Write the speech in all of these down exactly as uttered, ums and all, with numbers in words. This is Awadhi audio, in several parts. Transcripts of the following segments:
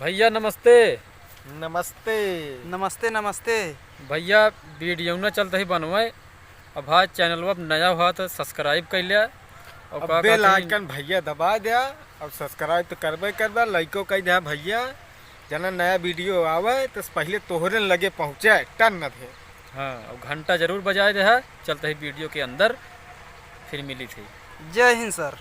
भइया नमस्ते। नमस्ते। नमस्ते, नमस्ते। भइया, video न चलत ही बनवै। अब भाई, channel अब नया हुआ तो subscribe कर लिया और अब का bell कहते हैं icon भइया दबा द्या। अब subscribe तो करबे करबा, like ओ कर द्या भइया। जना नया video आवै तो पहिले तोहरे लगे पहुँचे, टन न थे। हाँ, और घंटा जरूर बजाए द्या। चलत ही video के अंदर, फिर मिली थी। जय हिंद sir।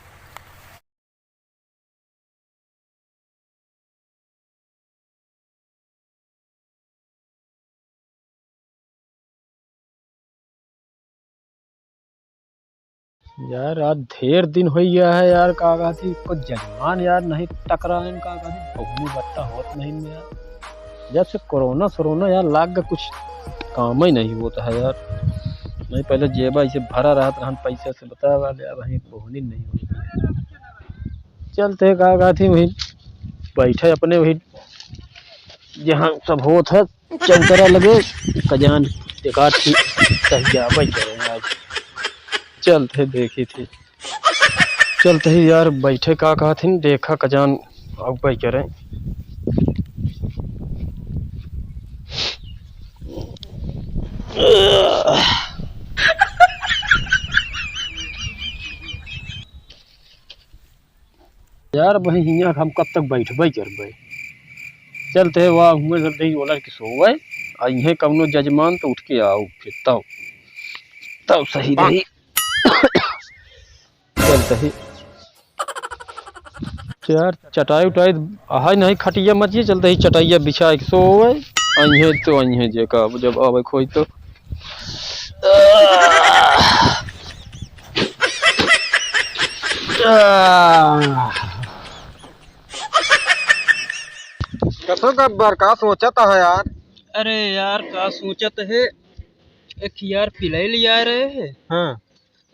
यार, आज ढेर दिन होइ गया है यार, का कहती, कुछ जजमान यार नहीं टकराएन, का कहती, बहुनी बट्टा होत नहीं यार। जब से कोरोना सोरोना यार लाग गया, कुछ काम ही नहीं होत है यार। नहीं, पहले जेबा ऐसे भरा रहत रहन पैसे से, बतावा ले, अब वहीं बहुनी नहीं होती है। चलत ही का कहती, वहीं बैठे अपने वहीं जहाँ सब होत है चौतरा लगे, कजान एकाध ठी कहिया अबै करे आज। चलत ही देखी थी, चलत ही यार बैठे का कहत ही, देखा कजान अबै करे। यार, वही हियाँ हम कब तक बैठबै करबै? चलत ही, वाह, हुए जल्दी ओलर के सोवै, आ इहें कौनो जजमान तो उठ के आओ, फिर तब, तब सही रही। चलत ही। यार, चटाई उटाई अहै नहीं, खटिया मचिया, चलत ही चटाइया बिछाए के सोवै, आ इहें तो, आ इहें जे का, जब आवे कोई तो। कसो गब्बर, का सोचत है यार? अरे यार, का सोचत है, एक यार पिलाई लिया रहे है। हाँ।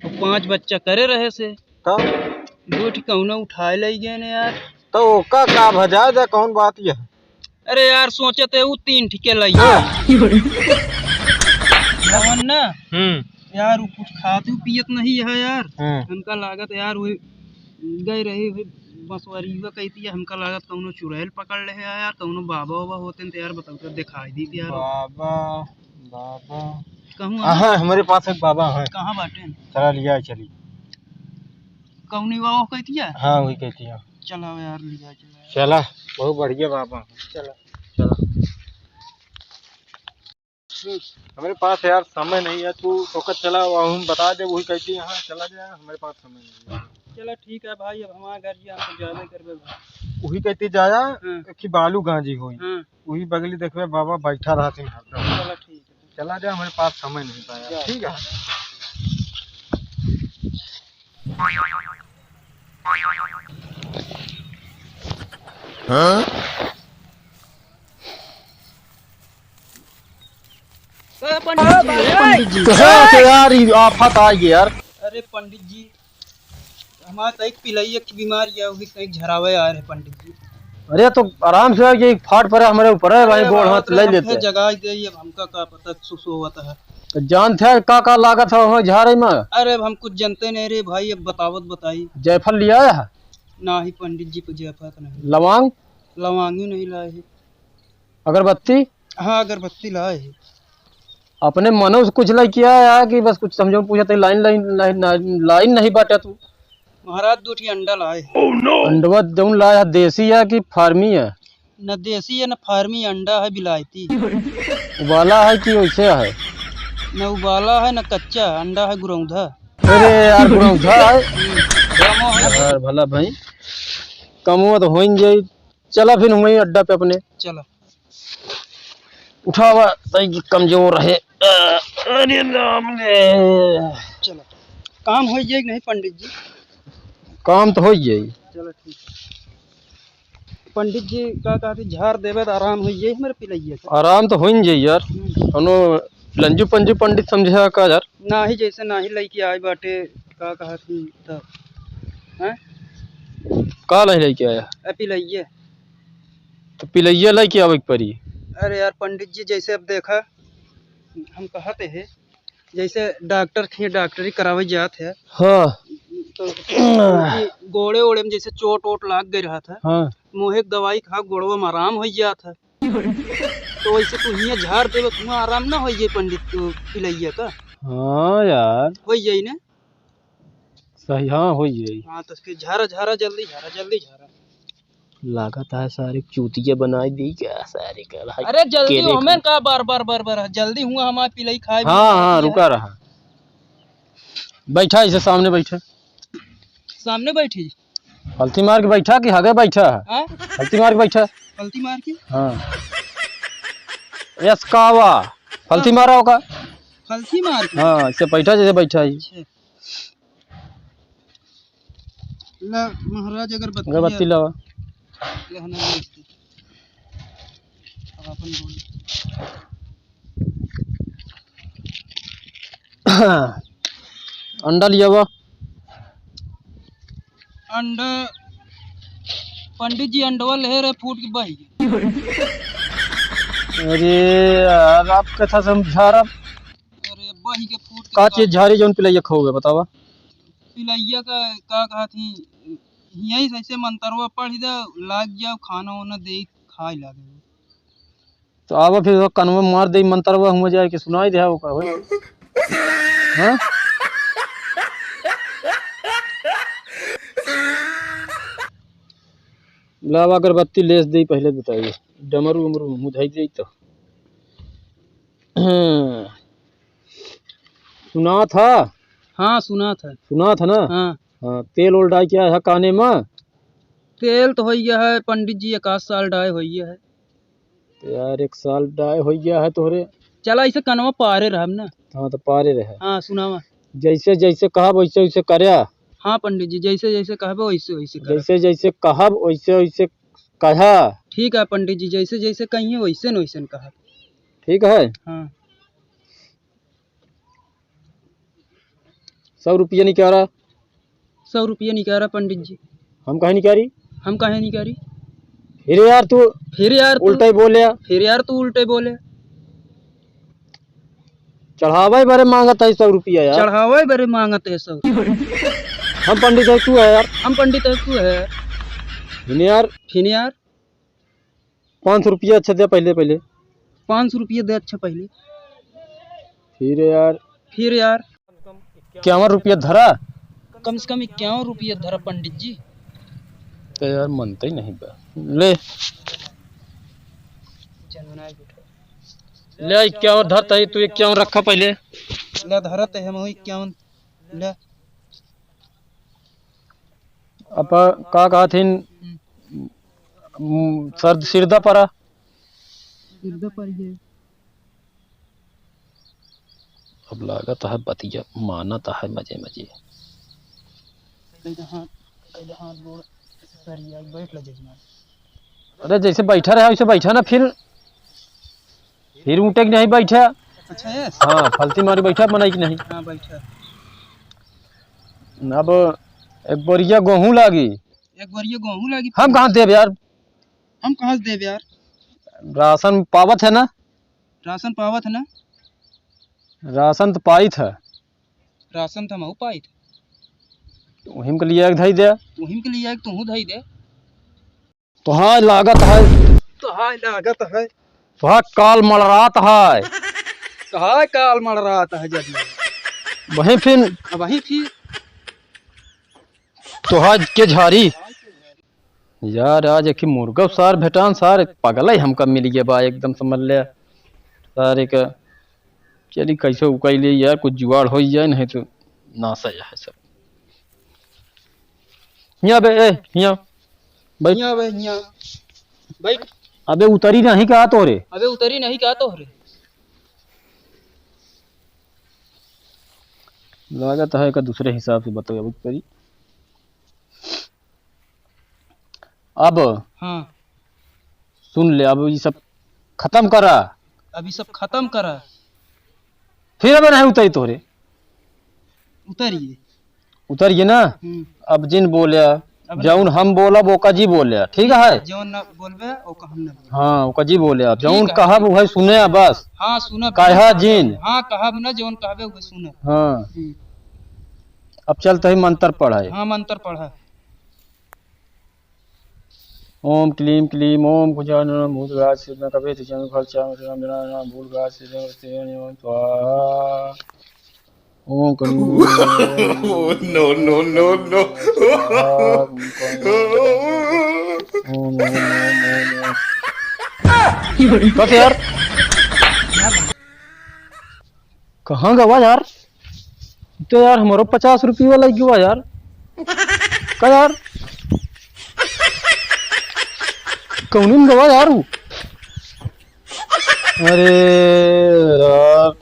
तो पाँच बच्चा करे रहे से। तब? दो ठी कौनो उठाए लइ गए ने यार। तो ओका का भजा जा, कौन बात यह? अरे यार, सोचत है उ तीन ठी के लइया। हाँ। भवन ना। हम्म। यार, उ कुछ खात हु पियत नहीं है यार। हम्म। हमका लागत यार, वही गए रहे, वही बंसवरिया कहती है, हमका लागत कौनो चुड़ैल पकड़ ले है यार, कौनो बाबा वाबा होते हैं तो यार, बताओ तो दिखाई दी यार। बाबा, बाबा। कहूँ हाँ, हमरे पास एक बाबा है। कहाँ बाटे? चला लिया चली। कौनी बाबा कहती है? हाँ, वही कहती है। चला यार, लिया चला। चला, बहुत बढ़िया बाबा। चला। चला। हम्म। हमरे पास यार समय नहीं है, तू तोका चला, वो हम बता दे, वही कहती है, हाँ, चला जा, हमरे पास समय नहीं है। चला ठीक है भाई, अब हमारे घर जी हमको जाबे करबे भाई। वही कहती जाया, हाँ। कि बालू गांजी होई। हाँ। वही बगली देखबे बाबा बैठा रहती हरदम। चला ठीक है। चला जा, हमरे पास समय नहीं पाया। जा। ठीक है। हाँ? ए, पंडित जी, ए, पंडित जी। कहाँ से यार, ये आफत आ गई यार। अरे पंडित जी, हमारे कहीं पिलैया की बीमारी है, वही कहीं झरावे आ रहे पंडित जी। अरे तो आराम से आके एक फाट परे हमरे ऊपर है भाई, अरे गोड़ बात हाथ ले लेते। जगा दे, अब हमका का पता सुसोवत है। तो जानते हैं का का लागत है वहाँ झारे में? अरे अब हम कुछ जानते नहीं रे भाई, अब बतावत बताई। जायफल लिया है? नाही पंडित जी, कुछ जायफल तो नहीं। लवांग? लवांगी नहीं लाए है। अगरबत्ती? हाँ, अगरबत्ती लाए है। अपने मनो से कुछ लाई किया है कि बस कुछ समझो पूछत है, लाइन, लाइन, लाइन, लाइन, लाइन नहीं बाटे तू। महाराज, दो ठी अंडा लाए है। अंडवा जौन लाया है, देसी है कि फार्मी है? न देसी है, न फार्मी, अंडा है बिलायती। उबाला है कि वैसे है? न उबाला है, न कच्चा, अंडा है गुरौधा। अरे यार, गुरौधा है। कमो है। यार भला भाई, कमो तो होइन जाई। चला फिर वहीं अड्डा पे अपने। चला। उठावा, तई की कमजोर है। अरे राम रे। चला। काम होइ जाई कि नहीं पंडित जी? काम तो होइ जाई। चला ठीक है। पंडित जी का कहती झार देवे तो आराम होइ जाई हमरे पिलैया के। आराम तो होइन जाई यार। हम्म। कौनो लंजू पंजू पंडित समझे का यार? नाही, जैसे नाही लइके आए बाटे, का कहती तब, हैं? का नहीं लइके आया? ए पिलैया। तो पिलैया लइके आवे के पड़ी। अरे यार पंडित जी, जैसे अब देखा, हम कहते हैं, जैसे डॉक्टर के डॉक्टरी करावे जात है। हाँ। तो गोड़े ओड़े में जैसे चोट ओट लाग गए रहत है, हाँ। मोहे के दवाई खा, गोड़वा में आराम हो जात है। तो वैसे तू हियाँ झाड़ देबे, तुहाँ आराम ना हो जाए पंडित, तू पिलैया का? हाँ यार। हो जाई ना? सही, हाँ, हो जाई। हाँ, तो फिर झारा, झारा, जल्दी झारा, जल्दी झारा। लागत है सारे चूतिया बनाई दी क्या सारे का भाई? अरे जल्दी केरे हो, हमें खा- का बार, बार, बार, बार, जल्दी हुआ हमार पिलाई खाए हाँ, भी हाँ, है। रुका रहा। बैठा इसे सामने बैठा। सामने बैठी? फलती मार के बैठा कि हगे बैठा है? हाँ? फलती मार के बैठा। फलती मार के? हाँ। यस कावा। फलती हाँ। मारा होगा। फलती मार के? हाँ, इसे बैठा जैसे बैठा ही। अच्छा। ला महाराज अगरबत्ती अगरबत्ती है। लावा। ले हना ले इसके। अब अपन बोल। अंडा लियावा। अंडा, पंडित जी अंडवा ले रहे फूट के बह गए। अरे यार, आप कथा समझा रहा। अरे बह के फूट के का बह चीज झारी जौन पिलैया खाओगे बतावा? पिलैया का, का कहा थी, हियाँ से ऐसे मंतरवा पढ़ दे, लाग जाओ खाना वाना दे, खाए लागे। तो आवा फिर वो कनवा मार दे मंतरवा, हुआ जाए कि सुनाई दे ओका होई। हाँ? लावा अगरबत्ती लेस दे पहले बताइए, डमरू उमरू मुझाई दे तो। सुनात है? हाँ, सुनात है। सुनात है ना? हाँ। हाँ, तेल ओल डाई क्या है काने में? तेल तो होई गया है पंडित जी, एक आध साल डाए होई गया है। तो यार, एक साल डाए होई गया है तोहरे। चला, इसे कनवा पारे रहब ना। हाँ, तो पारे रहे। हाँ, सुनावा। जैसे जैसे कहब वैसे वैसे कर्या। हाँ पंडित जी, जैसे जैसे कहबे वैसे वैसे करब। जैसे जैसे कहब वैसे वैसे कहा। ठीक है पंडित जी, जैसे जैसे कहिए वैसे न वैसे न कहा। ठीक है। हाँ। सौ रुपया निकारा। सौ रुपया निकारा पंडित जी। हम काहे निकारी? हम काहे निकारी? फिर यार तू फिर यार तू उल्टा ही बोले। फिर यार तू उल्टे बोले। चढ़ावे बरे मांगत है सौ रुपया यार। चढ़ावे बरे मांगत है सौ। हम पंडित है तू है यार। हम पंडित है तू है। फिर यार। फिर यार। पाँच सौ रुपया अच्छा दे पहले, पहले। पाँच सौ रुपया दे अच्छा पहले। फिर यार। फिर यार। इक्यावन रुपया धरा। कम से कम इक्यावन रुपया धरा पंडित जी। तो यार मनते ही नहीं बा। ले। ले इक्यावन धरता है, तू इक्यावन रखा पहले। ले धरत है हम इक्यावन। ले। अब का कहत हिन, हम्म। हम्म, सर, सिरदा परा। सिरदा पर ये। अब लागत है बतिया मानत है मजे मजे। कैदा हाथ, कैदा हाथ गोड़ सरिया बैठ ले जजमान। अरे जैसे बैठा रहा वैसे बैठा ना फिर। फिर ऊँटे के नहीं बैठा। अच्छा, yes। हाँ, फलती मारी बैठा, बनाई कि नहीं। हाँ, बैठा। अब एक बोरिया गेहूँ लागी। एक बोरिया गेहूँ लागी। हम कहाँ देब यार? हम कहाँ से देब यार? राशन पावत है ना? राशन पावत है ना? राशन तो पाइत है। राशन तो हमहू पाइत है। तो वहीं के लिए एक धई दे। वहीं के लिए एक तोहू धई दे। तोहार लागत है। तोहार लागत है। तोहार काल मलरात है। तोहार काल मलरात है जब। वहीं फिर। अब वहीं फिर। तोहार के झारी। यार, आज एक मुर्गा सार भेटान, सार पगला ही हमका मिल गया बा, एकदम समझ ले। सारे का चली कैसे उकाई ले यार, कुछ जुगाड़ हो ही जाए, नहीं तो नासा है सब। हियाँ बे, ए, हियाँ। बैठ। हियाँ बे, हियाँ। बैठ। अबे उतरी नहीं कहा तोरे? अबे उतरी नहीं कहा तोरे? लागत है का दूसरे हिसाब से बताओ, अब उतरी। अब हाँ। सुन ले, अब ये सब खत्म करा। अब ये सब खत्म करा। फिर अब नहीं उतरी तोरे। उतरिए। उतरिए ना। हम्म। अब जिन बोल्या, अब जौन हम बोलब, ओका जी बोल्या, ठीक है? जौन ना बोलबे, ओका हम ना बोलब। हाँ, ओका जी बोल्या, अब जौन ठीक है। कहब, वही सुने बस। हाँ, सुनब। कहा जिन। हाँ, कहब ना, जौन कहबे, वही सुनब। हाँ। हम्म। अब चल तही मंत्र पढ़ाए। हाँ, मंत्र पढ़ा। ओम क्लीम क्लीम ओम कुजानन भूतग्रास सिद्धन कपे तिजन फल चाम राम जना भूतग्रास सिद्धन कपे तिजन स्वाहा। ओम कं- Oh, no, no, no, no। स्वाहा। ओम, ओम, ओम, ओम, ओम। बस यार। कहाँ गवा यार? तो यार हमरो पचास रुपये वाला गवा यार। का यार? कौन गवा यार वो? अरे यार,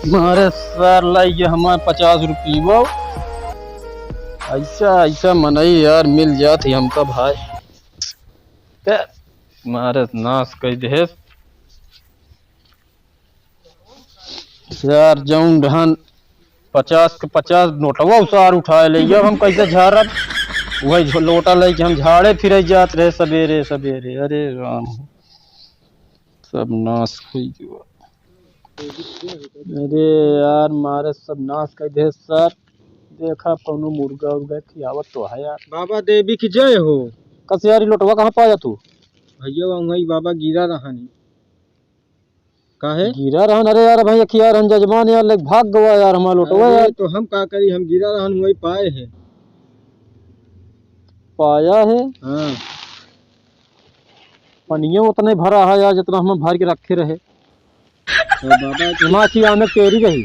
मारे सार लाई ये हमार पचास रुपये वो। ऐसा, ऐसा मनई यार मिल जात ही हमका भाई। ते मारे नाश कई देस। यार, जौन रहन पचास के पचास नोटवा उसार उठाए ले, अब हम कैसे झाड़ब? वही झो-, लोटा लेके हम झाड़े फिरे जात रहे सबेरे सबेरे। अरे राम, सब नाश हुई गवा। अरे यार, मारे सब नाश कर दे सर। देखा, कौनो मुर्गा उर्गा खियावत तो है यार। बाबा देवी की जय हो। कस यार, ई लोटवा कहाँ पाया तू? भैया, वहीं बाबा गिरा रहनी। काहे? गिरा रहन, अरे यार, भाई, अखिया रहन जजमान यार, लेके भाग गवा यार, हमारा लोटवा अरे, यार। तो हम का करी, हम गिरा रहन, वही पाए हैं। पाया है? हाँ। पनिया उतने भरा है यार, जितना हम भर के रखे रहे। तो बाबा की माँ की आमे तेरी रही।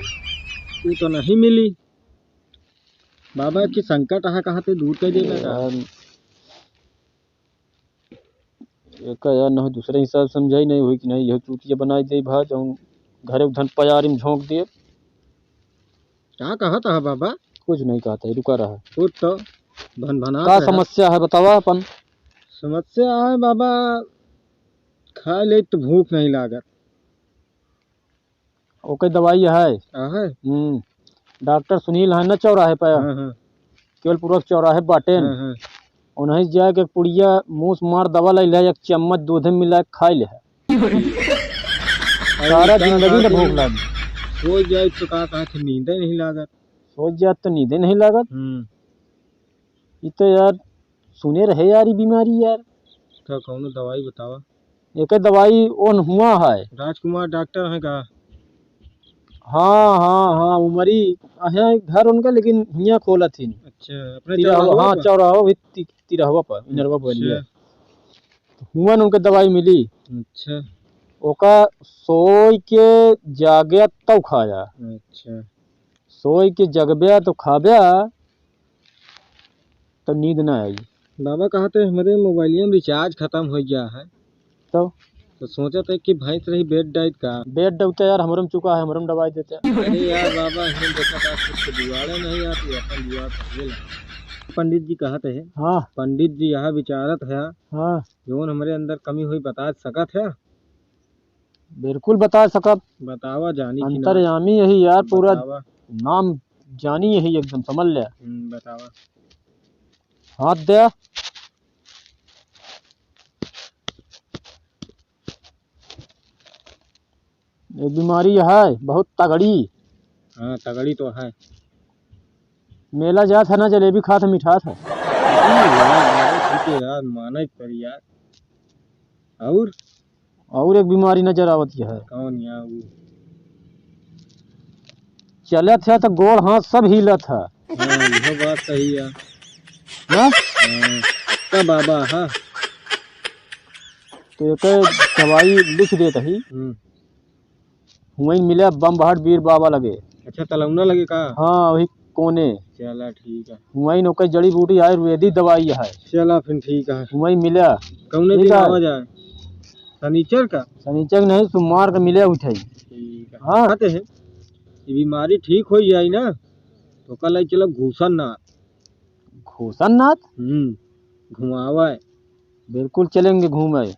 तू तो नहीं मिली। बाबा की संकट है, कहाँ ते दूर कर देगा का? यार, एका यार, ना दूसरे हिसाब समझाई नहीं हुई कि नहीं, यह चूतिया बनाई दे भा, जौन घरे उधन पयारी में झोंक दिए। का कहत है बाबा? कुछ नहीं कहत है, रुका रहा। वो तो भनभनात का रहा। समस्या है बतावा अपन। समस्या है बाबा, खा ले तो भूख नहीं लागत। ओके दवाई है। का है? हम्म, डॉक्टर सुनील है ना चौराहे पे, हाँ, हाँ। केवलपुरा के चौराहे बाटेन। हाँ, हाँ। उन्हीं जाए के पुड़िया मुंह से मार दवा ले ले, एक चम्मच दूध में मिला के खाई ले। अरे सारा का जिंदगी न बात भूख है? लागी। सो जाए तो का कहत है, नींदे नहीं लागत। सो जाए तो नींदे नहीं लागत। हम्म। ई तो यार सुने रहे यार, ई बीमारी यार। का कौनो दवाई बतावा? एके दवाई ओन हुआ है। राजकुमार डॉक्टर हैं का? हाँ, हाँ, हाँ, उमरी है घर उनका, लेकिन हियाँ खोलत ही। अच्छा, अपने तिरहवा, चौराहा हाँ, पर? चौराहा भी ति-, तिरहवा पर, इनरवा पर अच्छा। लिया। हुआ न उनके दवाई मिली। अच्छा। ओका सोई के जागे तब खाया। अच्छा। सोई के जगब्या तो खाब्या, तो नींद ना आई। बाबा कहते हमरे मोबाइलिया में रिचार्ज खतम हो गया है। तो? तो सोचत है कि भैंस रही बेड डाइट का। बेड डबते यार, हमरे में चुका है, हमरे में दवाई देते। अरे यार बाबा, हम देखा था कुछ तो जुगाड़े नहीं यार, तू अपन जुगाड़ कर ले ला। पंडित जी कहते हैं। हाँ। पंडित जी यह विचारत है। हाँ। जौन हमरे अंदर कमी हुई बता सकत है। बिल्कुल बता सकब। बतावा जानी कि ना? अंतर्यामी यही यार, पूरा बतावा। नाम जानी यही एकदम, समझ ले। हम्म, बतावा। हाथ दे। ये बीमारी है बहुत तगड़ी। हाँ, तगड़ी तो है। मेला जात है ना, जलेबी खात है, मिठात है। अरे यार, यार, ठीक है यार, माने पर यार। और? और एक बीमारी नजर आवत है। कौन या वो? चलत है तो गोड़ हाथ सब हिलत है। हाँ, यह बात सही है। ना? हाँ, पक्का बाबा है। तो एक दवाई लिख देत ही। हम्म। वहीं मिला बम बहाट बीर बाबा लगे। अच्छा, तलौना लगे का? हाँ, वही कोने। चला, ठीक है। वहीं ओकर जड़ी बूटी आयुर्वेदिक दवाई है। चला, फिर ठीक है। वहीं मिला। कौने ठीक दिन है। आवा जाए? शनिचर का? शनिचर नहीं, सोमवार का मिले उठे। ठीक है। हाँ। आते हैं। ये बीमारी ठीक हो जाई ना, तो कल आई चलो घूसन नाथ। घूसन नाथ? हम्म, घुमावा है। बिल्कुल चलेंगे घूमे।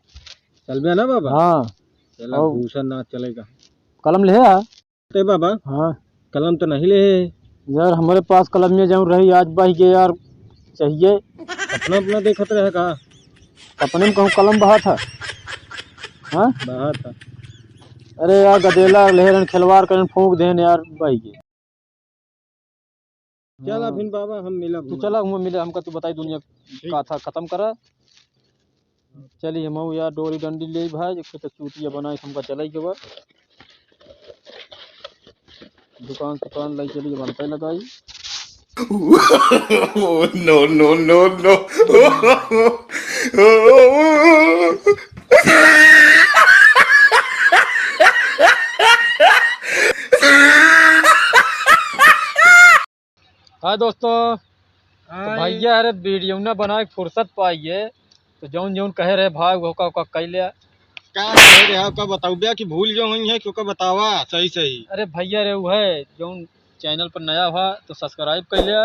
चलबे ना बाबा? हाँ। चला, और घूसन नाथ चलेगा। कलम ले आ। ते बाबा, हाँ। कलम तो नहीं ले। यार, हमारे पास कलम में जाऊँ रही, आज बह गए यार, चाहिए। अपना, अपना देखत रहे का? अपने में कहूँ कलम बहा था। हाँ? बहा था। अरे यार, गदेला ले रहन, खिलवाड़ करन, फूंक देन यार, बह गए। चला हाँ। फिर बाबा, हम मिलब तू हुआँ। चला हुआँ मिले, हमका तू बताई दुनिया ठीक। का था खत्म करा। चली हम यार डोरी डंडी ले भाई, एक तो चूतिया बनाई हमका चलाई के बा। दुकान सुकान लाई चली बनते लगाई। Oh, no, no, no, no। हाँ दोस्तों, तो हाय। भैया अरे वीडियो ना बनाए के फुर्सत पाइए, तो जौन जौन कहे रहे भाई ओका ओका कइ लिया। का कहे रहे ओका बताउब्या कि भूल जो हुई है कि ओका बतावा सही सही। अरे भैया रे वो है जौन चैनल पर नया हुआ तो सब्सक्राइब कइ लिया,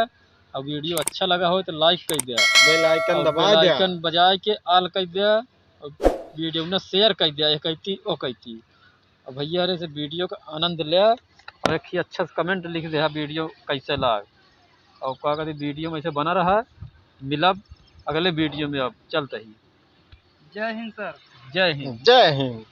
और वीडियो अच्छा लगा हो तो लाइक कइ दिया, बेल आइकन और दबा बेल दिया। आइकन बजाए के ऑल कइ दिया, और वीडियो ना शेयर कइ दिया, ये कहती वो कहती। अब भैया रे से वीडियो का आनंद ले और एक ही अच्छा सा कमेंट लिख दे, हाँ, वीडियो कैसे लाग। और का कहते वीडियो में ऐसे बना रहा, मिलब अगले वीडियो में। अब चलते ही जय हिंद सर। जय हिंद। जय हिंद।